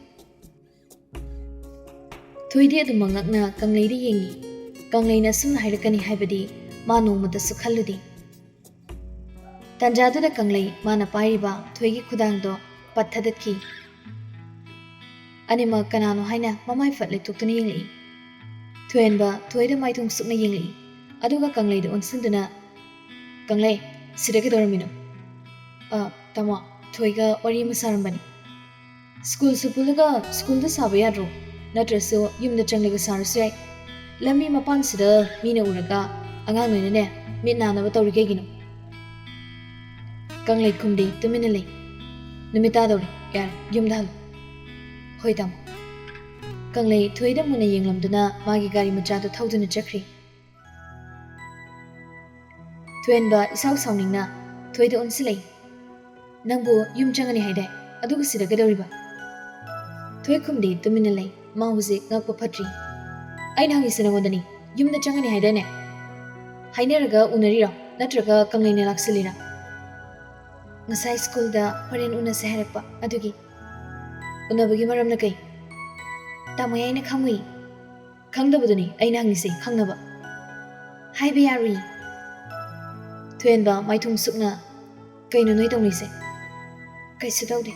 ꯊꯣꯏꯗꯤ ꯑꯗꯨꯃꯛ ꯉꯛꯅ ꯀꯪꯂꯩꯗ ꯌꯦꯡꯉꯤ꯫ ꯀꯪꯂꯩꯅ ꯑꯁꯨꯝꯅ ꯍꯥꯏꯔꯛꯀꯅꯤ ꯍꯥꯏꯕꯗꯤ ꯃꯥ ꯅꯣꯡꯃꯇꯁꯨ ꯈꯜꯂꯨꯗꯦ꯫ ꯇꯥꯟꯖꯥꯗꯨꯗ ꯀꯪꯂꯩ ꯃꯥꯅ ꯄꯥꯏꯔꯤꯕ ꯊꯣꯏꯒꯤ ꯈꯨꯗꯥꯡꯗꯣ ꯄꯠ ꯊꯗꯠꯈꯤ꯫ ꯑꯅꯤꯃꯛ ꯀꯅꯥꯅꯣ ꯍꯥꯏꯅ ꯃꯃꯥꯏ ꯐꯠ ꯂꯩꯊꯣꯛꯇꯨꯅ ꯌꯦꯡꯂꯛꯏ꯫ ꯊꯣꯏꯍꯟꯕ ꯊꯣꯏꯗ ꯃꯥꯏꯊꯣꯡ ꯁꯨꯛꯅ ꯌꯦꯡꯂꯛꯏ꯫ ꯑꯗꯨꯒ ꯀꯪꯂꯩꯗ ꯑꯣꯟꯁꯤꯟꯗꯨꯅ, "ꯀꯪꯂꯩ, ꯁꯤꯗ ꯀꯩꯗꯧꯔꯝꯃꯤꯅꯣ?" "ꯑ, ꯇꯥꯃꯣ, ꯊꯣꯏꯒ ꯋꯥꯔꯤ ꯑꯃ ꯁꯥꯔꯝꯕꯅꯤ꯫ ꯁ꯭ꯀꯨꯜꯁꯨ ꯄꯨꯜꯂꯒ ꯁ꯭ꯀꯨꯜꯗ ꯁꯥꯕ ꯌꯥꯗ꯭ꯔꯣ? ꯅꯠꯇ꯭ꯔꯁꯨ ꯌꯨꯝꯗ ꯆꯪꯂꯒ ꯁꯥꯔꯁꯨ ꯌꯥꯏ꯫ ꯂꯝꯕꯤ ꯃꯄꯥꯟꯁꯤꯗ ꯃꯤꯅ ꯎꯔꯒ ꯑꯉꯥꯡ ꯅꯣꯏꯅꯅꯦ ꯃꯤꯠ ꯅꯥꯅꯕ ꯇꯧꯔꯤ ꯀꯩꯒꯤꯅꯣ?" ꯀꯪꯂꯩ ꯈꯨꯝꯗꯦ, ꯇꯨꯃꯤꯟꯅ ꯂꯩ꯫ "ꯅꯨꯃꯤꯠ ꯇꯥꯗꯧꯔꯦ, ꯌꯥꯔꯦ, ꯌꯨꯝꯗ ꯍꯜꯂꯣ꯫" "ꯍꯣꯏ, ꯇꯥꯃꯣ꯫" ꯀꯪꯂꯩ ꯊꯣꯏꯗ ꯃꯨꯟꯅ ꯌꯦꯡꯂꯝꯗꯨꯅ ꯃꯥꯒꯤ ꯒꯥꯔꯤ ꯃꯆꯥꯗꯨ ꯊꯧꯗꯨꯅ ꯆꯠꯈ꯭ꯔꯦ꯫ ꯊꯣꯏꯍꯟꯕ ꯏꯁꯥꯎ ꯁꯥꯎꯅꯤꯡꯅ ꯊꯣꯏꯗ ꯑꯣꯟꯁꯤꯜꯂꯛꯏ꯫ "ꯅꯪꯕꯨ ꯌꯨꯝ ꯆꯪꯒꯅꯤ ꯍꯥꯏꯗꯥꯏ? ꯑꯗꯨꯒ ꯁꯤꯗ ꯀꯩꯗꯧꯔꯤꯕ?" ꯊꯣꯏ ꯈꯨꯝꯗꯦ, ꯇꯨꯃꯤꯟꯅ ꯂꯩ꯫ ꯃꯥ ꯍꯧꯖꯤꯛ ꯉꯛꯄ ꯐꯠꯇ꯭ꯔꯤ꯫ "ꯑꯩꯅ ꯍꯪꯉꯤꯁꯦ ꯅꯉꯣꯟꯗꯅꯤ꯫ ꯌꯨꯝꯗ ꯆꯪꯒꯅꯤ ꯍꯥꯏꯗꯥꯏꯅꯦ? ꯍꯥꯏꯅꯔꯒ ꯎꯅꯔꯤꯔꯣ? ꯅꯠꯇ꯭ꯔꯒ ꯀꯪꯂꯩꯅ ꯂꯥꯛꯁꯤꯜꯂꯤꯔꯥ?" "ꯉꯁꯥꯏ ꯁ꯭ꯀꯨꯜꯗ ꯍꯣꯔꯦꯟ ꯎꯅꯁꯦ ꯍꯥꯏꯔꯛꯄ, ꯑꯗꯨꯒꯤ꯫" "ꯎꯅꯕꯒꯤ ꯃꯔꯝꯅ ꯀꯩ?" "ꯇꯥꯃꯣ, ꯑꯩꯅ ꯈꯪꯉꯨꯏ꯫" "ꯈꯪꯗꯕꯗꯨꯅꯤ ꯑꯩꯅ ꯍꯪꯉꯤꯁꯦ, ꯈꯪꯅꯕ꯫" "ꯍꯥꯏꯕ ꯌꯥꯔꯨꯏ꯫" ꯊꯣꯏꯍꯟꯕ ꯃꯥꯏꯊꯣꯡ ꯁꯨꯛꯅ, "ꯀꯩꯅꯣ ꯅꯣꯏ ꯇꯧꯅꯩꯁꯦ?" "ꯀꯩꯁꯨ ꯇꯧꯗꯦ꯫"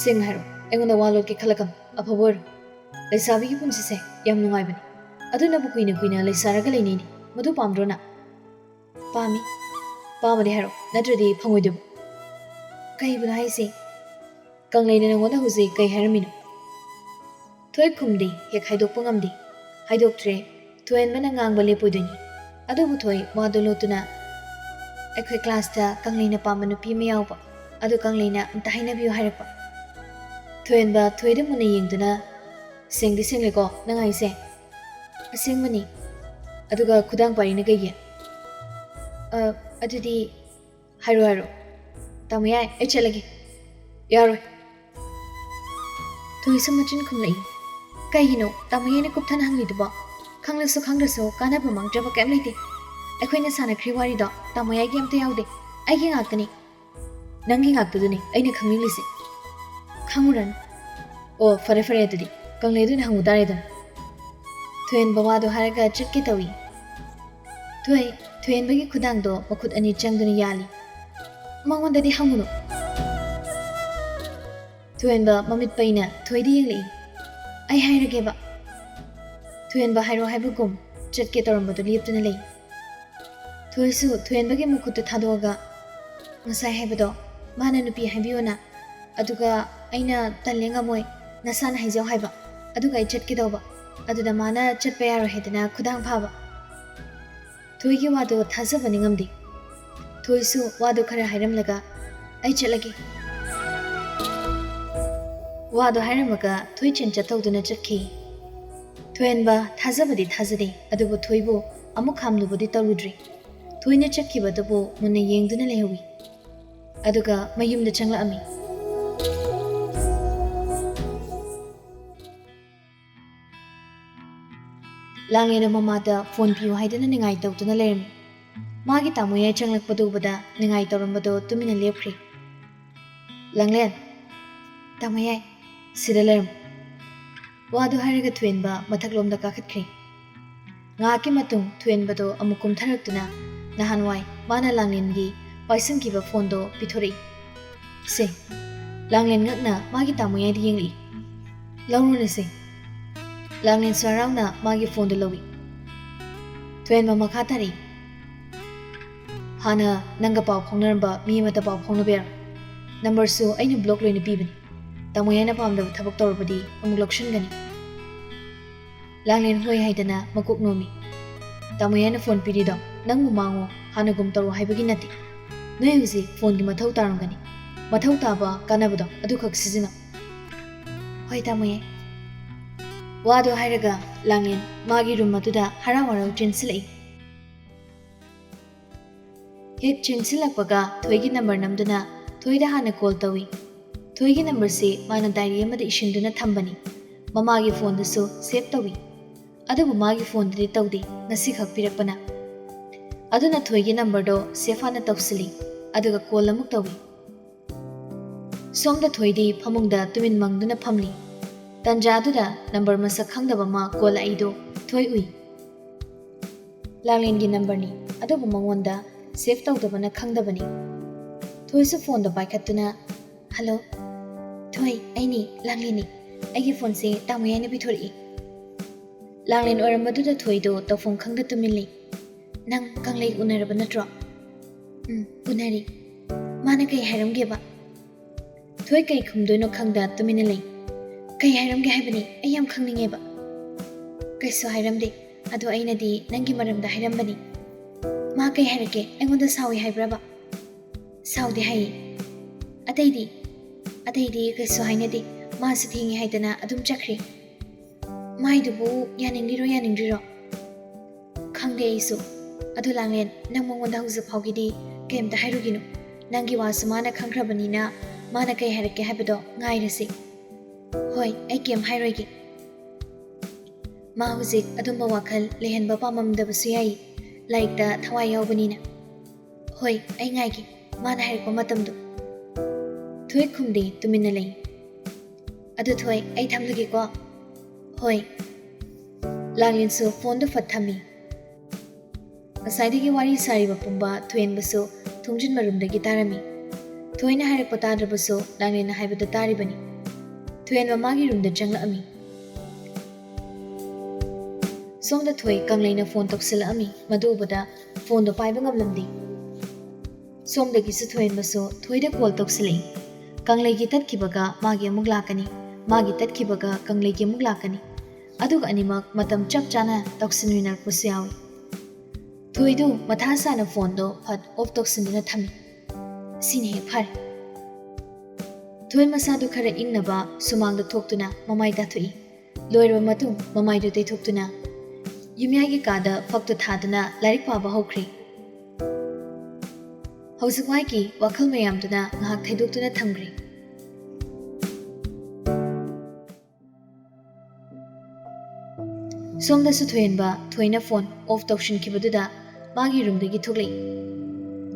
"ꯁꯦꯡꯅ ꯍꯥꯏꯔꯣ, ꯑꯩꯉꯣꯟꯗ ꯋꯥ ꯂꯣꯠꯀꯦ ꯈꯜꯂꯛꯀꯅꯨ, ꯑꯐꯕ ꯑꯣꯏꯔꯣ꯫ ꯂꯩꯁꯥꯕꯤꯒꯤ ꯄꯨꯟꯁꯤꯁꯦ ꯌꯥꯝ ꯅꯨꯡꯉꯥꯏꯕꯅꯤ꯫ ꯑꯗꯨꯅꯕꯨ ꯀꯨꯏꯅ ꯀꯨꯏꯅ ꯂꯩꯁꯥꯔꯒ ꯂꯩꯅꯩꯅꯤ꯫ ꯃꯗꯨ ꯄꯥꯝꯗ꯭ꯔꯣ ꯅꯪ?" "ꯄꯥꯝꯃꯤ꯫" "ꯄꯥꯝꯃꯗꯤ ꯍꯥꯏꯔꯣ, ꯅꯠꯇ꯭ꯔꯗꯤ ꯐꯪꯉꯣꯏꯗꯣꯏꯕ꯫" "ꯀꯩꯕꯨꯅꯣ ꯍꯥꯏꯁꯦ?" "ꯀꯪꯂꯩꯅ ꯅꯪꯉꯣꯟꯗ ꯍꯧꯖꯤꯛ ꯀꯩ ꯍꯥꯏꯔꯝꯃꯤꯅꯣ?" ꯊꯣꯏ ꯈꯨꯝꯗꯦ, ꯍꯦꯛ ꯍꯥꯏꯗꯣꯛꯄ ꯉꯝꯗꯦ꯫ ꯍꯥꯏꯗꯣꯛꯇ꯭ꯔꯦ꯫ ꯊꯣꯏꯍꯟꯕꯅ ꯉꯥꯡꯕ ꯂꯦꯞꯄꯣꯏꯗꯣꯏꯅꯤ꯫ ꯑꯗꯨꯕꯨ ꯊꯣꯏ ꯋꯥꯗꯨ ꯂꯣꯠꯇꯨꯅ, "ꯑꯩꯈꯣꯏ ꯀ꯭ꯂꯥꯁꯇ ꯀꯪꯂꯩꯅ ꯄꯥꯝꯕ ꯅꯨꯄꯤ ꯑꯃ ꯌꯥꯎꯕ, ꯑꯗꯨ ꯀꯪꯂꯩꯅ ꯑꯝꯇ ꯍꯥꯏꯅꯕꯤꯌꯨ ꯍꯥꯏꯔꯛꯄ꯫" ꯊꯣꯏꯍꯟꯕ ꯊꯣꯏꯗ ꯃꯨꯟꯅ ꯌꯦꯡꯗꯨꯅ, "ꯁꯦꯡꯗꯤ ꯁꯦꯡꯂꯦꯀꯣ ꯅꯪ ꯍꯥꯏꯁꯦ?" "ꯑꯁꯦꯡꯕꯅꯤ꯫" "ꯑꯗꯨꯒ ꯈꯨꯗꯥꯡ ꯄꯥꯔꯤꯅ ꯀꯩꯒꯤ?" "ꯑ, ꯑꯗꯨꯗꯤ "ꯍꯥꯏꯔꯣ, ꯍꯥꯏꯔꯣ꯫ ꯇꯥꯃꯣ ꯌꯥꯏ, ꯑꯩ ꯆꯠꯂꯒꯦ꯫" "ꯌꯥꯔꯣꯏ꯫" ꯊꯣꯏꯁꯨ ꯃꯆꯤꯟ ꯈꯨꯝꯂꯛꯏ꯫ "ꯀꯩꯒꯤꯅꯣ ꯇꯥꯃꯣ ꯌꯥꯏꯅ ꯀꯨꯞꯊꯅ ꯍꯪꯂꯤꯗꯨꯕꯣ? ꯈꯪꯂꯁꯨ ꯈꯪꯗ꯭ꯔꯁꯨ ꯀꯥꯟꯅꯕ ꯃꯥꯡꯖꯕ ꯀꯩꯝ ꯂꯩꯇꯦ꯫ ꯑꯩꯈꯣꯏꯅ ꯁꯥꯟꯅꯈ꯭ꯔꯤ ꯋꯥꯔꯤꯗꯣ ꯇꯥꯃꯣ ꯌꯥꯏꯒꯤ ꯑꯝꯇ ꯌꯥꯎꯗꯦ꯫ ꯑꯩꯒꯤ ꯉꯥꯛꯇꯅꯤ꯫ ꯅꯪꯒꯤ ꯉꯥꯛꯇꯗꯨꯅꯤ ꯑꯩꯅ ꯈꯪꯅꯤꯡꯂꯤꯁꯦ꯫" "ꯈꯪꯉꯨꯔꯅꯨ꯫" "ꯑꯣ, ꯐꯔꯦ ꯐꯔꯦ, ꯑꯗꯨꯗꯤ ꯀꯪꯂꯩꯗ ꯑꯣꯏꯅ ꯍꯪꯉꯨ ꯇꯥꯔꯦꯗꯅ꯫" ꯊꯣꯏꯍꯦꯟꯕ ꯋꯥꯗꯣ ꯍꯥꯏꯔꯒ ꯆꯠꯀꯦ ꯇꯧꯏ꯫ ꯊꯣꯏ, ꯊꯣꯏꯍꯦꯟꯕꯒꯤ ꯈꯨꯗꯥꯡꯗꯣ ꯃꯈꯨꯠ ꯑꯅꯤ ꯆꯪꯗꯨꯅ ꯌꯥꯜꯂꯤ꯫ "ꯃꯉꯣꯟꯗꯗꯤ ꯍꯪꯉꯨꯅꯨ꯫" ꯊꯣꯏꯍꯦꯟꯕ ꯃꯃꯤꯠ ꯄꯩꯅ ꯊꯣꯏꯗ ꯌꯦꯡꯂꯛꯏ꯫ "ꯑꯩ ꯍꯥꯏꯔꯒꯦꯕ꯫" ꯊꯣꯏꯍꯦꯟꯕ ꯍꯥꯏꯔꯣ ꯍꯥꯏꯕꯒꯨꯝ ꯆꯠꯀꯦ ꯇꯧꯔꯝꯕꯗꯨ ꯂꯦꯞꯇꯨꯅ ꯂꯩ꯫ ꯊꯣꯏꯁꯨ ꯊꯣꯏꯍꯦꯟꯕꯒꯤ ꯃꯈꯨꯠꯇꯨ ꯊꯥꯗꯣꯛꯑꯒ, "ꯉꯁꯥꯏ ꯍꯥꯏꯕꯗꯣ, ꯃꯥꯅ ꯅꯨꯄꯤ ꯍꯥꯏꯕꯤꯌꯣꯅ, ꯑꯗꯨꯒ ꯑꯩꯅ ꯇꯜꯂꯦ ꯉꯝꯃꯣꯏ, ꯅꯁꯥꯅ ꯍꯥꯏꯖꯧ ꯍꯥꯏꯕ, ꯑꯗꯨꯒ ꯑꯩ ꯆꯠꯀꯦ ꯇꯧꯕ, ꯑꯗꯨꯗ ꯃꯥꯅ ꯆꯠꯄ ꯌꯥꯔꯣꯏ ꯍꯥꯏꯗꯅ ꯈꯨꯗꯥꯡ ꯐꯥꯕ꯫" ꯊꯣꯏꯒꯤ ꯋꯥꯗꯣ ꯊꯥꯖꯕ ꯅꯤꯡꯉꯝꯗꯦ꯫ ꯊꯣꯏꯁꯨ ꯋꯥꯗꯣ ꯈꯔ ꯍꯥꯏꯔꯝꯂꯒ, "ꯑꯩ ꯆꯠꯂꯒꯦ꯫" ꯋꯥꯗꯣ ꯍꯥꯏꯔꯝꯃꯒ ꯊꯣꯏ ꯆꯦꯟ ꯆꯠꯇꯧꯗꯨꯅ ꯆꯠꯈꯤ꯫ ꯊꯣꯏꯍꯦꯟꯕ ꯊꯥꯖꯕꯗꯤ ꯊꯥꯖꯗꯦ, ꯑꯗꯨꯕꯨ ꯊꯣꯏꯕꯨ ꯑꯃꯨꯛ ꯈꯥꯝꯂꯨꯕꯗꯤ ꯇꯧꯔꯨꯗ꯭ꯔꯤ꯫ ꯊꯣꯏꯅ ꯆꯠꯈꯤꯕꯗꯨꯕꯨ ꯃꯨꯟꯅ ꯌꯦꯡꯗꯨꯅ ꯂꯩꯍꯧꯏ꯫ ꯑꯗꯨꯒ ꯃꯌꯨꯝꯗ ꯆꯪꯂꯛꯑꯝꯃꯤ꯫ ꯂꯥꯡꯂꯦꯟꯅ ꯃꯃꯥꯗ ꯐꯣꯟ ꯄꯤꯌꯨ ꯍꯥꯏꯗꯨꯅ ꯅꯤꯡꯉꯥꯏ ꯇꯧꯗꯨꯅ ꯂꯩꯔꯝꯃꯤ꯫ ꯃꯥꯒꯤ ꯇꯥꯃꯣ ꯌꯥꯏ ꯆꯪꯂꯛꯄꯗꯨ ꯎꯕꯗ ꯅꯤꯡꯉꯥꯏ ꯇꯧꯔꯝꯕꯗꯣ ꯇꯨꯃꯤꯟꯅ ꯂꯦꯞꯈ꯭ꯔꯦ꯫ "ꯂꯥꯡꯂꯦꯟ, ꯇꯥꯃꯣ ꯌꯥꯏ, ꯁꯤꯗ ꯂꯩꯔꯝꯃꯨ꯫" ꯋꯥꯗꯨ ꯍꯥꯏꯔꯒ ꯊꯣꯏꯍꯦꯟꯕ ꯃꯊꯛꯂꯣꯝꯗ ꯀꯥꯈꯠꯈ꯭ꯔꯦ꯫ ꯉꯥꯏꯍꯥꯛꯀꯤ ꯃꯇꯨꯡ ꯊꯣꯏꯍꯦꯟꯕꯗꯣ ꯑꯃꯨꯛ ꯀꯨꯝꯊꯔꯛꯇꯨꯅ ꯅꯍꯥꯟꯋꯥꯏ ꯃꯥꯅ ꯂꯥꯡꯂꯦꯟꯒꯤ ꯄꯥꯏꯁꯤꯟꯈꯤꯕ ꯐꯣꯟꯗꯣ ꯄꯤꯊꯣꯔꯛꯏ꯫ "ꯁꯦ꯫" ꯂꯥꯡꯂꯦꯟ ꯉꯛꯅ ꯃꯥꯒꯤ ꯇꯥꯃꯣ ꯌꯥꯏꯗ ꯌꯦꯡꯂꯛꯏ꯫ "ꯂꯧꯔꯣꯅꯦ ꯁꯦ꯫" ꯂꯥꯡꯂꯦꯟꯁꯨ ꯍꯔꯥꯎꯅ ꯃꯥꯒꯤ ꯐꯣꯟꯗꯨ ꯂꯧꯏ꯫ ꯊꯣꯏꯍꯦꯟꯕ ꯃꯈꯥ ꯇꯥꯔꯛꯏ꯫ "ꯍꯥꯟꯅ ꯅꯪꯒ ꯄꯥꯎ ꯐꯥꯎꯅꯔꯝꯕ ꯃꯤ ꯑꯃꯗ ꯄꯥꯎ ꯐꯥꯎꯅꯕ ꯌꯥꯔꯣꯏ꯫ ꯅꯝꯕꯔꯁꯨ ꯑꯩꯅ ꯕ꯭ꯂꯣꯛ ꯂꯣꯏꯅ ꯄꯤꯕꯅꯤ꯫ ꯇꯥꯃꯣ ꯌꯥꯏꯅ ꯄꯥꯝꯗꯕ ꯊꯕꯛ ꯇꯧꯔꯕꯗꯤ ꯑꯃꯨꯛ ꯂꯧꯁꯤꯟꯒꯅꯤ꯫" ꯂꯥꯡꯂꯦꯟ ꯍꯣꯏ ꯍꯥꯏꯗꯅ ꯃꯀꯣꯛ ꯅꯣꯝꯃꯤ꯫ "ꯇꯥꯃꯣ ꯌꯥꯏꯅ ꯐꯣꯟ ꯄꯤꯔꯤꯗꯣ ꯅꯪꯕꯨ ꯃꯥꯡꯉꯣ, ꯍꯥꯟꯅꯒꯨꯝ ꯇꯧꯔꯣ ꯍꯥꯏꯕꯒꯤ ꯅꯠꯇꯦ꯫ ꯅꯣꯏ ꯍꯧꯖꯤꯛ ꯐꯣꯟꯒꯤ ꯃꯊꯧ ꯇꯥꯔꯝꯒꯅꯤ꯫ ꯃꯊꯧ ꯇꯥꯕ ꯀꯥꯟꯅꯕꯗꯣ ꯑꯗꯨꯈꯛ ꯁꯤꯖꯤꯟꯅꯧ꯫" "ꯍꯣꯏ ꯇꯥꯃꯣ ꯌꯥꯏ꯫" ꯋꯥꯗꯣ ꯍꯥꯏꯔꯒ ꯂꯥꯡꯂꯦꯟ ꯃꯥꯒꯤ ꯔꯨꯝ ꯑꯗꯨꯗ ꯍꯔꯥꯎ ꯍꯔꯥꯎ ꯆꯦꯟꯁꯤꯜꯂꯛꯏ꯫ ꯃꯤꯠ ꯆꯦꯟꯁꯤꯜꯂꯛꯄꯒ ꯊꯣꯏꯒꯤ ꯅꯝꯕꯔ ꯅꯝꯗꯨꯅ ꯊꯣꯏꯗ ꯍꯥꯟꯅ ꯀꯣꯜ ꯇꯧꯏ꯫ ꯊꯣꯏꯒꯤ ꯅꯝꯕꯔꯁꯤ ꯃꯥꯅ ꯗꯥꯏꯔꯤ ꯑꯃꯗ ꯏꯁꯤꯟꯗꯨꯅ ꯊꯝꯕꯅꯤ꯫ ꯃꯃꯥꯒꯤ ꯐꯣꯟꯗꯁꯨ ꯁꯦꯚ ꯇꯧꯏ꯫ ꯑꯗꯨꯕꯨ ꯃꯥꯒꯤ ꯐꯣꯟꯗꯗꯤ ꯇꯧꯗꯦ, ꯉꯁꯤꯈꯛ ꯄꯤꯔꯛꯄꯅ꯫ ꯑꯗꯨꯅ ꯊꯣꯏꯒꯤ ꯅꯝꯕꯔꯗꯣ ꯁꯦꯚ ꯍꯥꯟꯅ ꯇꯧꯁꯤꯜꯂꯤ, ꯑꯗꯨꯒ ꯀꯣꯜ ꯑꯃꯨꯛ ꯇꯧꯏ꯫ ꯁꯣꯝꯗ ꯊꯣꯏꯗꯤ ꯐꯃꯨꯡꯗ ꯇꯨꯃꯤꯟ ꯃꯪꯗꯨꯅ ꯐꯝꯂꯤ꯫ ꯇꯟꯖꯥꯗꯨꯗ ꯅꯝꯕꯔ ꯃꯁꯛ ꯈꯪꯗꯕ ꯑꯃ ꯀꯣꯜ ꯂꯥꯛꯏꯗꯣ ꯊꯣꯏ ꯎꯏ꯫ ꯂꯥꯡꯂꯦꯟꯒꯤ ꯅꯝꯕꯔꯅꯤ, ꯑꯗꯨꯕꯨ ꯃꯉꯣꯟꯗ ꯁꯦꯚ ꯇꯧꯗꯕꯅ ꯈꯪꯗꯕꯅꯤ꯫ ꯊꯣꯏꯁꯨ ꯐꯣꯟꯗꯣ ꯄꯥꯏꯈꯠꯇꯨꯅ, "ꯍꯜꯂꯣ, ꯊꯣꯏ, ꯑꯩꯅꯤ, ꯂꯥꯡꯂꯦꯟꯅꯤ꯫ ꯑꯩꯒꯤ ꯐꯣꯟꯁꯦ ꯇꯥꯃꯣ ꯌꯥꯏꯅ ꯄꯤꯊꯣꯔꯛꯏ꯫" ꯂꯥꯡꯂꯦꯟ ꯑꯣꯏꯔꯝꯕꯗꯨꯗ ꯊꯣꯏꯗꯣ ꯇꯧꯐꯝ ꯈꯪꯗ ꯇꯨꯃꯤꯜꯂꯤ꯫ "ꯅꯪ ꯀꯪꯂꯩ ꯎꯅꯔꯕ ꯅꯠꯇ꯭ꯔꯣ?" "ꯎꯝ, ꯎꯅꯔꯤ꯫ ꯃꯥꯅ ꯀꯩ ꯍꯥꯏꯔꯝꯒꯦꯕ?" ꯊꯣꯏ ꯀꯩ ꯈꯨꯝꯗꯣꯏꯅꯣ ꯈꯪꯗ ꯇꯨꯃꯤꯟꯅ ꯂꯩ꯫ "ꯀꯩ ꯍꯥꯏꯔꯝꯒꯦ ꯍꯥꯏꯕꯅꯤ? ꯑꯩ ꯌꯥꯝ ꯈꯪꯅꯤꯡꯉꯦꯕ꯫" "ꯀꯩꯁꯨ ꯍꯥꯏꯔꯝꯗꯦ, ꯑꯗꯣ ꯑꯩꯅꯗꯤ ꯅꯪꯒꯤ ꯃꯔꯝꯗ ꯍꯥꯏꯔꯝꯕꯅꯤ꯫" "ꯃꯥ ꯀꯩ ꯍꯥꯏꯔꯛꯀꯦ? ꯑꯩꯉꯣꯟꯗ ꯁꯥꯎꯏ ꯍꯥꯏꯕ꯭ꯔꯕ?" "ꯁꯥꯎꯗꯦ ꯍꯥꯏꯌꯦ꯫" "ꯑꯇꯩꯗꯤ?" "ꯑꯇꯩꯗꯤ ꯀꯩꯁꯨ ꯍꯥꯏꯅꯗꯦ꯫ ꯃꯥꯁꯨ ꯊꯦꯡꯉꯦ ꯍꯥꯏꯗꯅ ꯑꯗꯨꯝ ꯆꯠꯈ꯭ꯔꯦ꯫" "ꯃꯥꯏꯗꯨꯕꯨ ꯌꯥꯅꯤꯡꯂꯤꯔꯣ ꯌꯥꯅꯤꯡꯗ꯭ꯔꯤꯔꯣ?" "ꯈꯪꯗꯦ ꯑꯩꯁꯨ꯫ ꯑꯗꯨ ꯂꯥꯡꯂꯦꯟ, ꯅꯪ ꯃꯉꯣꯟꯗ ꯍꯧꯖꯤꯛ ꯐꯥꯎꯒꯤꯗꯤ ꯀꯩꯝꯇ ꯍꯥꯏꯔꯨꯒꯤꯅꯨ꯫ ꯅꯪꯒꯤ ꯋꯥꯁꯨ ꯃꯥꯅ ꯈꯪꯈ꯭ꯔꯕꯅꯤꯅ ꯃꯥꯅ ꯀꯩ ꯍꯥꯏꯔꯛꯀꯦ ꯍꯥꯏꯕꯗꯣ ꯉꯥꯏꯔꯁꯤ꯫" "ꯍꯣꯏ, ꯑꯩ ꯀꯩꯝ ꯍꯥꯏꯔꯣꯏꯒꯦ꯫" "ꯃꯥ ꯍꯧꯖꯤꯛ ꯑꯗꯨꯝꯕ ꯋꯥꯈꯜ ꯂꯩꯍꯟꯕ ꯄꯥꯝꯃꯝꯗꯕꯁꯨ ꯌꯥꯏ, ꯂꯥꯏꯔꯤꯛꯇ ꯊꯋꯥꯏ ꯌꯥꯎꯕꯅꯤꯅ꯫" "ꯍꯣꯏ, ꯑꯩ ꯉꯥꯏꯒꯦ, ꯃꯥꯅ ꯍꯥꯏꯔꯛꯄ ꯃꯇꯝꯗꯣ꯫" ꯊꯣꯏ ꯈꯨꯝꯗꯦ, ꯇꯨꯃꯤꯟꯅ ꯂꯩ꯫ "ꯑꯗꯨ ꯊꯣꯏ, ꯑꯩ ꯊꯝꯂꯒꯦꯀꯣ꯫" "ꯍꯣꯏ꯫" ꯂꯥꯡꯂꯦꯟꯁꯨ ꯐꯣꯟꯗꯨ ꯐꯠ ꯊꯝꯃꯤ꯫ ꯉꯁꯥꯏꯗꯒꯤ ꯋꯥꯔꯤ ꯁꯥꯔꯤꯕ ꯄꯨꯝꯕ ꯊꯣꯏꯍꯦꯟꯕꯁꯨ ꯊꯣꯡꯖꯤꯟ ꯃꯔꯨꯝꯗꯒꯤ ꯇꯥꯔꯝꯃꯤ꯫ ꯊꯣꯏꯅ ꯍꯥꯏꯔꯛꯄ ꯇꯥꯗ꯭ꯔꯕꯁꯨ ꯂꯥꯡꯂꯦꯟꯅ ꯍꯥꯏꯕꯗꯨ ꯇꯥꯔꯤꯕꯅꯤ꯫ ꯊꯣꯏꯍꯦꯟ ꯃꯃꯥꯒꯤ ꯔꯨꯝꯗ ꯆꯪꯂꯛꯑꯝꯃꯤ꯫ ꯁꯣꯝꯗ ꯊꯣꯏ ꯀꯪꯂꯩꯅ ꯐꯣꯟ ꯇꯧꯁꯤꯜꯂꯛꯑꯝꯃꯤ꯫ ꯃꯗꯨ ꯎꯕꯗ ꯐꯣꯟꯗꯣ ꯄꯥꯏꯕ ꯉꯝꯂꯝꯗꯦ꯫ ꯁꯣꯝꯗꯒꯤꯁꯨ ꯊꯣꯏꯍꯦꯟꯕꯁꯨ ꯊꯣꯏꯗ ꯀꯣꯜ ꯇꯧꯁꯤꯜꯂꯛꯏ꯫ ꯀꯪꯂꯩꯒꯤ ꯇꯠꯈꯤꯕꯒ ꯃꯥꯒꯤ ꯑꯃꯨꯛ ꯂꯥꯛꯀꯅꯤ, ꯃꯥꯒꯤ ꯇꯠꯈꯤꯕꯒ ꯀꯪꯂꯩꯒꯤ ꯑꯃꯨꯛ ꯂꯥꯛꯀꯅꯤ꯫ ꯑꯗꯨꯒ ꯑꯅꯤꯃꯛ ꯃꯇꯝ ꯆꯞ ꯆꯥꯅ ꯇꯧꯁꯤꯟꯃꯤꯟꯅꯔꯛꯄꯁꯨ ꯌꯥꯎꯏ꯫ ꯊꯣꯏꯗꯨ ꯃꯊꯥ ꯁꯥꯅ ꯐꯣꯟꯗꯣ ꯐꯠ ꯑꯣꯐ ꯇꯧꯁꯤꯟꯗꯨꯅ ꯊꯝꯃꯤ꯫ "ꯁꯤꯅ ꯍꯦꯛ ꯐꯔꯦ꯫" ꯊꯣꯏ ꯃꯁꯥꯗꯨ ꯈꯔ ꯏꯪꯅꯕ ꯁꯨꯃꯥꯡꯗ ꯊꯣꯛꯇꯨꯅ ꯃꯃꯥꯏ ꯇꯥꯊꯣꯛꯏ꯫ ꯂꯣꯏꯔꯕ ꯃꯇꯨꯡ ꯃꯃꯥꯏꯗꯨ ꯇꯩꯊꯣꯛꯇꯨꯅ ꯌꯨꯝꯌꯥꯏꯒꯤ ꯀꯥꯗ ꯐꯛꯇꯨ ꯊꯥꯗꯨꯅ ꯂꯥꯏꯔꯤꯛ ꯄꯥꯕ ꯍꯧꯈ꯭ꯔꯦ꯫ ꯍꯧꯖꯤꯛ ꯋꯥꯏꯒꯤ ꯋꯥꯈꯜ ꯃꯌꯥꯝꯗꯨꯅ ꯉꯥꯏꯍꯥꯛ ꯊꯩꯗꯣꯛꯇꯨꯅ ꯊꯝꯈ꯭ꯔꯦ꯫ ꯁꯣꯝꯗꯁꯨ ꯊꯣꯏꯍꯦꯟꯕ ꯊꯣꯏꯅ ꯐꯣꯟ ꯑꯣꯐ ꯇꯧꯁꯤꯟꯈꯤꯕꯗꯨꯗ ꯃꯥꯒꯤ ꯔꯨꯝꯗꯒꯤ ꯊꯣꯛꯂꯛꯏ꯫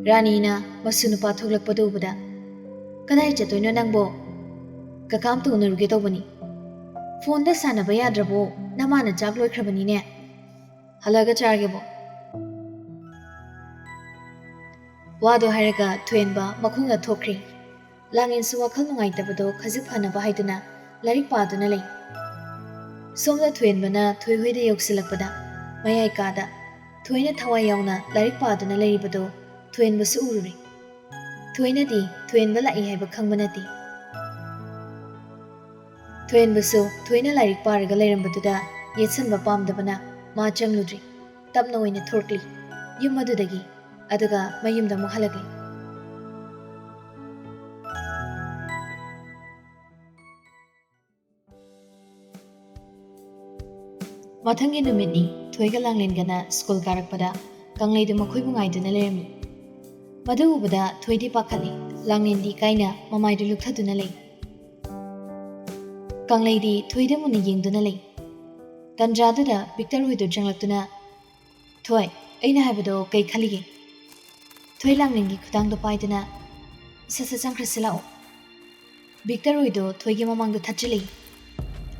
ꯔꯥꯅꯤꯅ ꯃꯁꯨ ꯅꯨꯄꯥ ꯊꯣꯛꯂꯛꯄꯗꯨ ꯎꯕꯗ, "ꯀꯗꯥꯏ ꯆꯠꯇꯣꯏꯅꯣ ꯅꯪꯕꯣ? ꯀꯀꯥ ꯑꯝꯇ ꯎꯅꯔꯨꯒꯦ ꯇꯧꯕꯅꯤ꯫ ꯐꯣꯟꯗ ꯁꯥꯟꯅꯕ ꯌꯥꯗ꯭ꯔꯕꯣ? ꯅꯃꯥꯅ ꯆꯥꯛ ꯂꯣꯏꯈ꯭ꯔꯕꯅꯤꯅꯦ꯫ ꯍꯜꯂꯛꯑꯒ ꯆꯥꯔꯒꯦꯕꯣ?" ꯋꯥꯗꯣ ꯍꯥꯏꯔꯒ ꯊꯣꯏꯍꯦꯟꯕ ꯃꯈꯣꯡꯅ ꯊꯣꯛꯈ꯭ꯔꯦ꯫ ꯂꯥꯡꯂꯦꯟꯁꯨ ꯋꯥꯈꯜ ꯅꯨꯡꯉꯥꯏꯇꯕꯗꯣ ꯈꯖꯤꯛ ꯐꯅꯕ ꯍꯥꯏꯗꯨꯅ ꯂꯥꯏꯔꯤꯛ ꯄꯥꯗꯨꯅ ꯂꯩ꯫ ꯁꯣꯝꯗ ꯊꯣꯏꯍꯦꯟꯕꯅ ꯊꯣꯏꯍꯣꯏꯗ ꯌꯧꯁꯤꯜꯂꯛꯄꯗ ꯃꯌꯥꯏ ꯀꯥꯗ ꯊꯣꯏꯅ ꯊꯋꯥꯏ ꯌꯥꯎꯅ ꯂꯥꯏꯔꯤꯛ ꯄꯥꯗꯨꯅ ꯂꯩꯔꯤꯕꯗꯣ ꯊꯣꯏꯍꯦꯟꯕꯁꯨ ꯎꯔꯨꯔꯦ꯫ ꯊꯣꯏꯅꯗꯤ ꯊꯣꯏꯍꯦꯟꯕ ꯂꯥꯛꯏ ꯍꯥꯏꯕ ꯈꯪꯕ ꯅꯠꯇꯦ꯫ ꯊꯣꯏꯍꯦꯟꯕꯁꯨ ꯊꯣꯏꯅ ꯂꯥꯏꯔꯤꯛ ꯄꯥꯔꯒ ꯂꯩꯔꯝꯕꯗꯨꯗ ꯌꯦꯠꯁꯟꯕ ꯄꯥꯝꯗꯕꯅ ꯃꯥ ꯆꯪꯂꯨꯗ꯭ꯔꯤ꯫ ꯇꯞꯅ ꯑꯣꯏꯅ ꯊꯣꯔꯛꯂꯤ ꯌꯨꯝ ꯑꯗꯨꯗꯒꯤ, ꯑꯗꯨꯒ ꯃꯌꯨꯝꯗ ꯑꯃꯨꯛ ꯍꯜꯂꯛꯂꯤ꯫ ꯃꯊꯪꯒꯤ ꯅꯨꯃꯤꯠꯅꯤ꯫ ꯊꯣꯏꯒ ꯂꯥꯡꯂꯦꯟꯒꯅ ꯁ꯭ꯀꯨꯜ ꯀꯥꯔꯛꯄꯗ ꯀꯪꯂꯩꯗꯨ ꯃꯈꯣꯏꯕꯨ ꯉꯥꯏꯗꯨꯅ ꯂꯩꯔꯝꯃꯤ꯫ ꯃꯗꯨ ꯎꯕꯗ ꯊꯣꯏꯗꯤ ꯄꯥꯈꯠꯂꯤ꯫ ꯂꯥꯡꯂꯦꯟꯗꯤ ꯏꯀꯥꯏꯅ ꯃꯃꯥꯏꯗꯨ ꯂꯨꯞꯊꯗꯨꯅ ꯂꯩ꯫ ꯀꯪꯂꯩꯗꯤ ꯊꯣꯏꯗ ꯃꯨꯟꯅ ꯌꯦꯡꯗꯨꯅ ꯂꯩ꯫ ꯇꯟꯖꯥꯗꯨꯗ ꯕꯤꯛꯇꯔ ꯍꯣꯏꯗꯨ ꯆꯪꯂꯛꯇꯨꯅ, "ꯊꯣꯏ, ꯑꯩꯅ ꯍꯥꯏꯕꯗꯣ ꯀꯩ ꯈꯜꯂꯤꯒꯦ?" ꯊꯣꯏ ꯂꯥꯡꯂꯦꯟꯒꯤ ꯈꯨꯗꯥꯡꯗꯣ ꯄꯥꯏꯗꯨꯅ, "ꯁꯠ ꯁꯠ ꯆꯪꯈ꯭ꯔꯁꯤ ꯂꯥꯛꯑꯣ꯫" ꯕꯤꯛꯇꯔ ꯍꯣꯏꯗꯣ ꯊꯣꯏꯒꯤ ꯃꯃꯥꯡꯗ ꯊꯠꯆꯤꯜꯂꯛꯏ꯫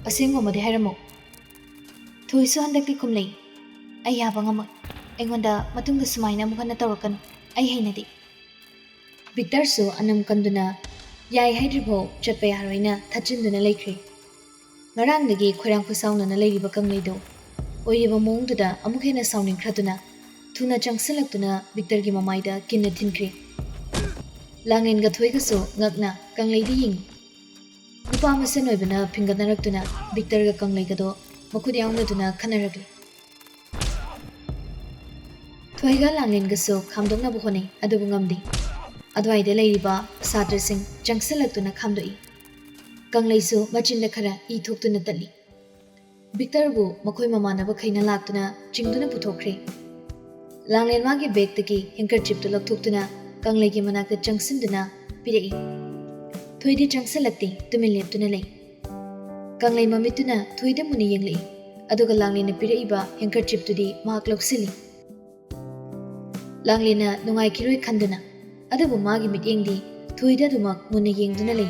"ꯑꯁꯦꯡꯕꯃꯗꯤ ꯍꯥꯏꯔꯝꯃꯨ꯫" ꯊꯣꯏꯁꯨ ꯍꯟꯗꯛꯇꯤ ꯈꯨꯝꯂꯛꯏ, "ꯑꯩ ꯌꯥꯕ ꯉꯝꯃꯣꯏ꯫ ꯑꯩꯉꯣꯟꯗ ꯃꯇꯨꯡꯗ ꯁꯨꯃꯥꯏꯅ ꯑꯃꯨꯛ ꯍꯟꯅ ꯇꯧꯔꯛꯀꯅꯨ꯫ ꯑꯩ ꯍꯩꯅꯗꯦ꯫" ꯕꯤꯛꯇꯔꯁꯨ ꯑꯅꯝ ꯀꯟꯗꯨꯅ, "ꯌꯥꯏ ꯍꯥꯏꯗ꯭ꯔꯤꯐꯥꯎ ꯆꯠꯄ ꯌꯥꯔꯣꯏꯅ" ꯊꯠꯆꯤꯟꯗꯨꯅ ꯂꯩꯈ꯭ꯔꯦ꯫ ꯉꯔꯥꯡꯗꯒꯤ ꯈꯣꯏꯔꯥꯡ ꯈꯣꯏꯁꯥꯎꯅꯅ ꯂꯩꯔꯤꯕ ꯀꯪꯂꯩꯗꯣ ꯑꯣꯏꯔꯤꯕ ꯃꯑꯣꯡꯗꯨꯗ ꯑꯃꯨꯛ ꯍꯦꯟꯅ ꯁꯥꯎꯅꯤꯡꯈ꯭ꯔꯗꯨꯅ ꯊꯨꯅ ꯆꯪꯁꯤꯜꯂꯛꯇꯨꯅ ꯕꯤꯛꯇꯔꯒꯤ ꯃꯃꯥꯏꯗ ꯀꯤꯟꯅ ꯊꯤꯟꯈ꯭ꯔꯦ꯫ ꯂꯥꯡꯂꯦꯟꯒ ꯊꯣꯏꯒꯁꯨ ꯉꯛꯅ ꯀꯪꯂꯩꯗ ꯌꯦꯡꯉꯤ꯫ ꯅꯨꯄꯥ ꯃꯁꯦꯟ ꯑꯣꯏꯕꯅ ꯐꯤꯡꯒꯠꯅꯔꯛꯇꯨꯅ ꯕꯤꯛꯇꯔꯒ ꯀꯪꯂꯩꯒꯗꯣ ꯃꯈꯨꯠ ꯌꯥꯎꯅꯗꯨꯅ ꯈꯠꯅꯔꯛꯂꯤ꯫ ꯊꯣꯏꯒ ꯂꯥꯡꯂꯦꯟꯒꯁꯨ ꯈꯥꯝꯗꯣꯛꯅꯕ ꯍꯣꯠꯅꯩ, ꯑꯗꯨꯕꯨ ꯉꯝꯗꯦ꯫ ꯑꯗꯨꯋꯥꯏꯗ ꯂꯩꯔꯤꯕ ꯁꯥꯇ꯭ꯔꯁꯤꯡ ꯆꯪꯁꯤꯜꯂꯛꯇꯨꯅ ꯈꯥꯝꯗꯣꯛꯏ꯫ ꯀꯪꯂꯩꯁꯨ ꯃꯆꯤꯟꯗ ꯈꯔ ꯏ ꯊꯣꯛꯇꯨꯅ ꯇꯠꯂꯤ꯫ ꯕꯤꯛꯇꯔꯕꯨ ꯃꯈꯣꯏ ꯃꯃꯥꯟꯅꯕꯈꯩꯅ ꯂꯥꯛꯇꯨꯅ ꯆꯤꯡꯗꯨꯅ ꯄꯨꯊꯣꯛꯈ꯭ꯔꯦ꯫ ꯂꯥꯡꯂꯦꯟ ꯃꯥꯒꯤ ꯕꯦꯒꯇꯒꯤ ꯍꯦꯡꯀꯔꯆꯤꯞꯇꯨ ꯂꯧꯊꯣꯛꯇꯨꯅ ꯀꯪꯂꯩꯒꯤ ꯃꯅꯥꯛꯇ ꯆꯪꯁꯤꯟꯗꯨꯅ ꯄꯤꯔꯛꯏ꯫ ꯊꯣꯏꯗꯤ ꯆꯪꯁꯤꯜꯂꯛꯇꯦ, ꯇꯨꯃꯤꯟ ꯂꯦꯞꯇꯨꯅ ꯂꯩ꯫ ꯀꯪꯂꯩ ꯃꯃꯤꯠꯇꯨꯅ ꯊꯣꯏꯗ ꯃꯨꯟꯅ ꯌꯦꯡꯂꯛꯏ, ꯑꯗꯨꯒ ꯂꯥꯡꯂꯦꯟꯅ ꯄꯤꯔꯛꯏꯕ handkerchiefꯇꯨꯗꯤ ꯃꯍꯥꯛ ꯂꯧꯁꯤꯜꯂꯤ꯫ ꯂꯥꯡꯂꯦꯟꯅ ꯅꯨꯡꯉꯥꯏꯈꯤꯔꯣꯏ ꯈꯟꯗꯨꯅ, ꯑꯗꯨꯕꯨ ꯃꯥꯒꯤ ꯃꯤꯠꯌꯦꯡꯗꯤ ꯊꯣꯏꯗ ꯑꯗꯨꯃꯛ ꯃꯨꯟꯅ ꯌꯦꯡꯗꯨꯅ ꯂꯩ꯫